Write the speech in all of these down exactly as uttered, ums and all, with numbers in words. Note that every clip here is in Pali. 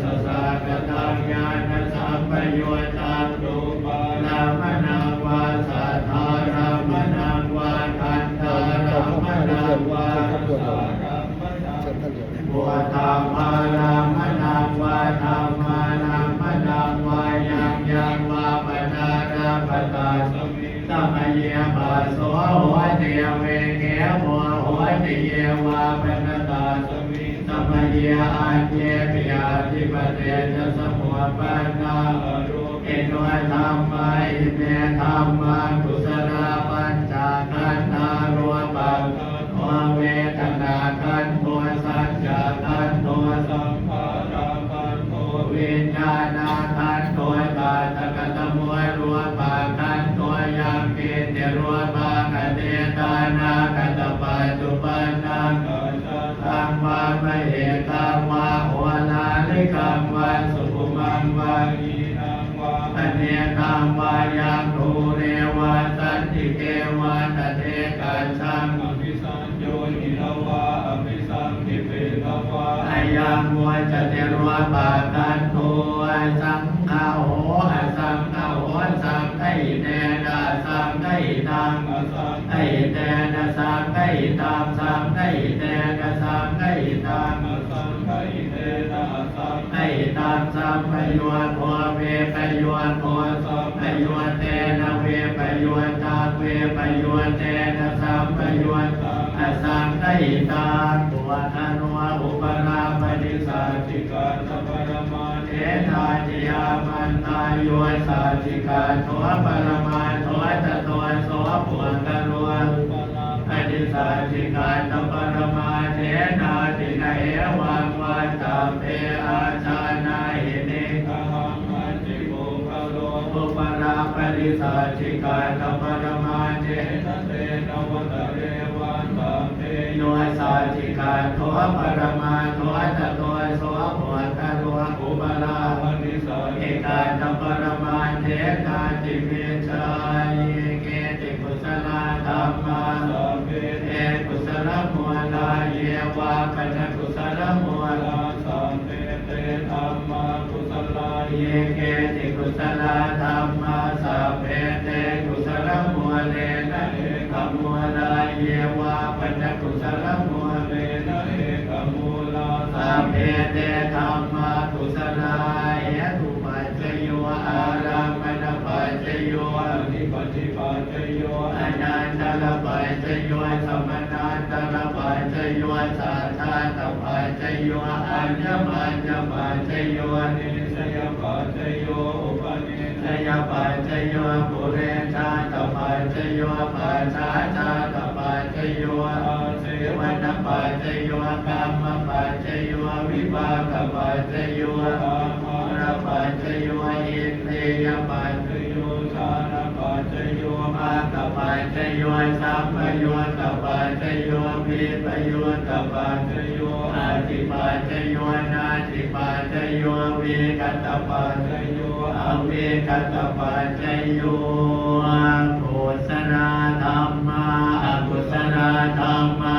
Sakkataṃ ñāṇasampayuttaṃ rūpārammaṇaṃ vā saddārammaṇaṃ vā gandhārammaṇaṃ vā rasārammaṇaṃ phoṭṭhabbārammaṇaṃ vā dhammārammaṇaṃ vā yaṃ yaṃ vā panārabbha tasmiṃ samaye phasso hoti, avikkhepo hoti, ye vā pana tasmiṃ samaye aññepi atthi paṭiccasamuppannā arūpino dhammā, ime dhammā kusalā. Pañcakkhandhā: rūpakkhandho vedanākkhandho saññākkhandho saṅkhārakkhandho viññāṇakkhandho. Tattha katamo rūpakkhandho? Yaṅkiñci rūpaṃ atītānāgatapaccuppannaṃ ajjhattaṃ vā bahiddhā vā oḷārikaṃ vā sukhumaṃ vā hīnaṃ vā paṇītaṃ vā yaṃ dūre vā santike vā tadekajjhaṃ abhisaññūhitvā abhisaṅkhipitvā ayaṃ vuccati rūpakkhandho. Saṅgaho asaṅgaho saṅgahitena asaṅgahitaṃ asaṅgahitena saṅgahitaṃ saṅgahitena saṅgahitaṃ asaṅgahitena asaṅgahitaṃ sampayogo vippayogo sampayuttena vippayuttaṃ vippayuttena sampayuttaṃ asaṅgahitaṃ. Puggalo upalammaṃ saccikaṭṭhaparamaṭṭhenāti. Āmantā. Yo saccikaṭṭho paramaṭṭho tato so puggalo upalammaṃ saccikaṭṭhaparamaṭṭhenāti. Na hevaṃ vattabbe. Ajjhā na hi niggaraṃ, atthi puggalo upalammaṃ saccikaṭṭhaparamaṭṭhena, tena vata re vattabbe. Yo saccikaṭṭho paramaṭṭho tato so puggalo upalammaṃ saccikaṭṭhaparamaṭṭhenāti. Micchā. Ye keci kusalā dhammā sabbe te kusalamūlā, ye vā pana kusalamūlā sabbe te dhammā kusalā. Ye keci kusalā dhammā sabbe te kusalamūlena ekamūlā, ye vā pana kusalamūlena ekamūlā sabbe te dhammā kusalā. Hetupaccayo, ārammaṇapaccayo, adhipatipaccayo, anantarapaccayo, samanantarapaccayo, sahajātapaccayo, aññamaññapaccayo, nissayapaccayo, upanissayapaccayo, purejātapaccayo, pacchājātapaccayo, āsevanapaccayo, kammapaccayo, vipākapaccayo, āhārapaccayo, indriyapaccayo, jhānapaccayo, maggapaccayo, sampayuttapaccayo, vippayuttapaccayo, atthipaccayo, natthipaccayo, vigatapaccayo, avigatapaccayo. Kusalā dhammā, akusalā dhammā,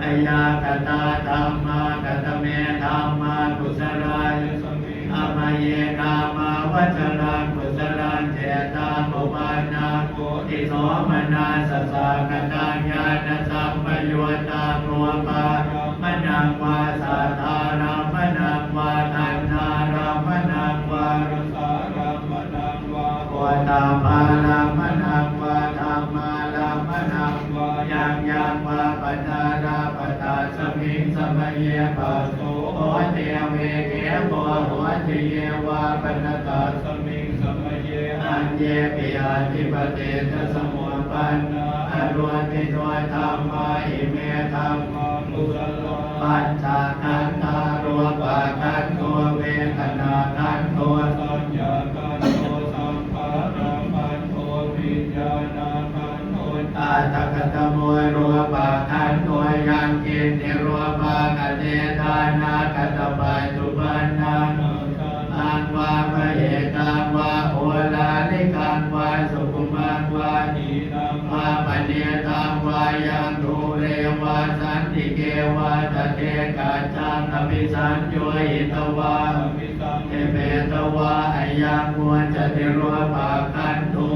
abyākatā dhammā. Katame dhammā kusalā? Yasmiṃ samaye kāmāvacaraṃ kusalaṃ cittaṃ uppannaṃ hoti somanassasahagataṃ ñāṇasampayuttaṃ rūpārammaṇaṃ vā saddārammaṇaṃ vā gandhārammaṇaṃ vā rasārammaṇaṃ vā phoṭṭhabbārammaṇaṃ vā dhammārammaṇaṃ vā yaṃ yaṃ vā panārabbha tasmiṃ samaye phasso hoti, avikkhepo hoti, ye vā pana tasmiṃ samaye aññepi atthi paṭiccasamuppannā arūpino dhammā, ime dhammā kusalā. Pañcakkhandhā: rūpakkhandho, vedanākkhandho, saññākkhandho, saṅkhārakkhandho, viññāṇakkhandho. Tattha katamo rūpakkhandho? Yaṅkiñci rūpaṃ atītānāgatapaccuppannaṃ ajjhattaṃ vā bahiddhā vā oḷārikaṃ vā sukhumaṃ vā hīnaṃ vā paṇītaṃ vā yaṃ dūre vā santike vā tadekajjhaṃ abhisaññūhitvā abhisaṅkhipitvā ayaṃ vuccati rūpakkhandho.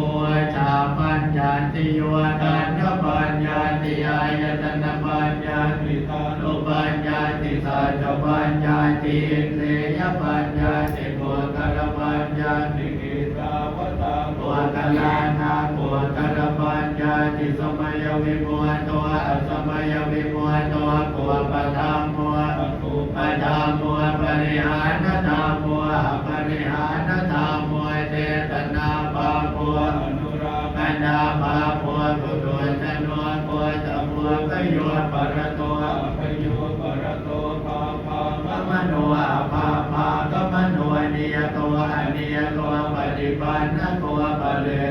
Cha paññattiyo khandhapaññatti āyatanapaññatti dhātupaññatti saccapaññatti indriyapaññatti puggalapaññatti. Kittāvatā puggalānaṃ puggalapaññatti. Samayavimutto asamayavimutto kuppadhammo akuppadhammo parihānadhammo aparihānadhammo cetanābhabbo anurakkhanābhabbo puthujjano gotrabhū bhayūparato abhayūparato bhabbāgamano abhabbāgamano niyato aniyato paṭipannako phale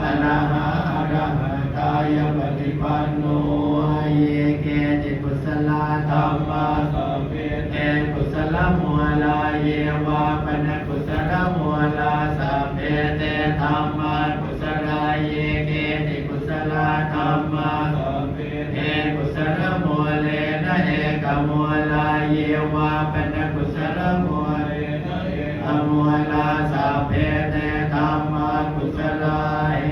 arahaṃ arahattāya paṭipanno. Ye keci kusalā dhammā sabbe te kusalamūlā, ye vā pana kusalamūlā, sabbe te dhammā kusalā. Ye keci kusalā dhammā sabbe te kusalamūlena ekamūlā, ye vā pana kusalamūlena ekamūlā, sabbe te dhammā kusalā.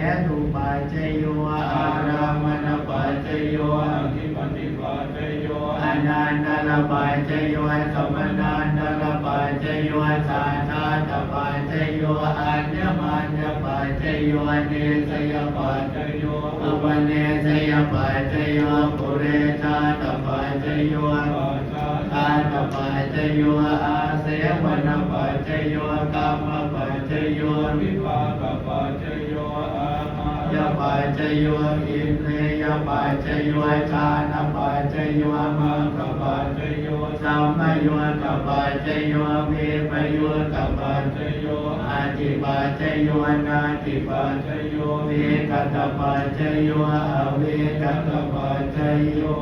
Hetupaccayo ārammaṇapaccayo adhipatipaccayo anantarapaccayo samanantarapaccayo sahajātapaccayo aññamaññapaccayo nissayapaccayo upanissayapaccayo purejātapaccayo pacchājātapaccayo āsevanapaccayo kammapaccayo vipākapaccayo āhārapaccayo indriyapaccayo jhānapaccayo maggapaccayo sampayuttapaccayo vippayuttapaccayo atthipaccayo natthipaccayo vigatapaccayo avigatapaccayo.